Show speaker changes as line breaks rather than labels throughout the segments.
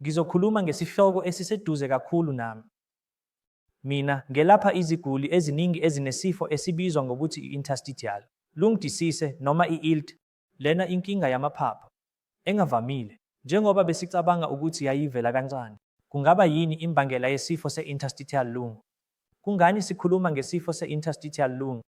Ngizokhuluma ngesihloko esiseduze kakhulu nami. Mina ngelapha iziguli eziningi ezinesifo esibizwa ngokuthi i-interstitial lung disease noma i-ILD. Lena inkinga yamaphaphu engavamile njengoba besicabanga ukuthi yayiyivelakancane. Kungaba yini imbangela yesifo se-interstitial lung? Kungani sikhuluma ngesifo se-interstitial lung?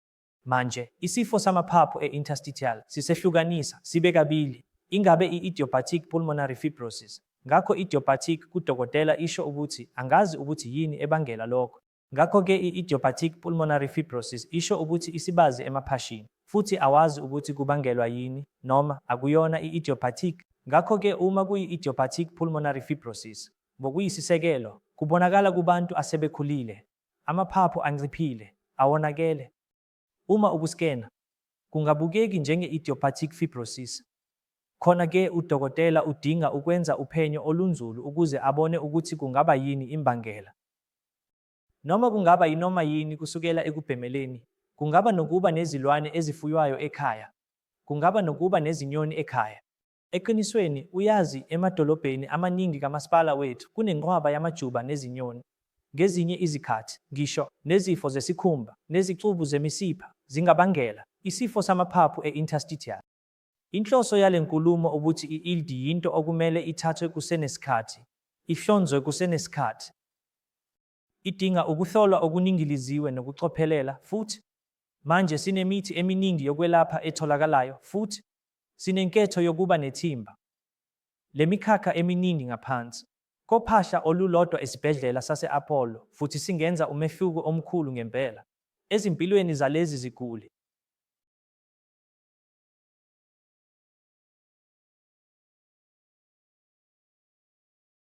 Manje, isifo samaphaphu e-interstitial sisehlukanisa sibe kabili. Ingabe i-idiopathic pulmonary fibrosis? Ngakho idiopathic kudokotela isho ukuthi angazi ukuthi yini ebangela lokho. Ngakho-ke i-idiopathic pulmonary fibrosis isho ukuthi isibazi emaphashini, futhi awazi ukuthi kubangelwa yini, noma, akuyona i-idiopathic. Ngakho-ke uma kuyi-idiopathic pulmonary fibrosis, ngokuyisisekelo, kubonakala kubantu asebekhulile, amaphaphu anciphile, awonakele. Uma ukuskena kungabukeki njenge-idiopathic fibrosis, khona-ke udokotela udinga ukwenza uphenyo olunzulu ukuze abone ukuthi kungaba yini imbangela. Noma kungaba yinoma yini kusukela ekubhemeleni, kungaba nokuba nezilwane ezifuywayo ekhaya, kungaba nokuba nezinyoni ekhaya. Eqinisweni, uyazi, emadolobheni amaningi kamasipala wethu kunenqwaba yamajuba nezinyoni. Ngezinye izikhathi, ngisho nezifo zesikhumba nezicubu zemisipha zingabangela isifo samaphaphu e-interstitial. Inhloso yale nkulumo ukuthi i-ILD yinto okumele ithathwe kusenesikhathi, ihlonzwe kusenesikhathi. Idinga ukuhlolwa okuningiliziwe nokucophelela, futhi manje sinemithi eminingi yokwelapha etholakalayo futhi sinenketho yokuba nethimba lemikhakha eminingi ngaphansi kophahla olulodwa esibhedlela sase-Apollo futhi singenza umehluko omkhulu ngempela ezimpilweni zalezi ziguli.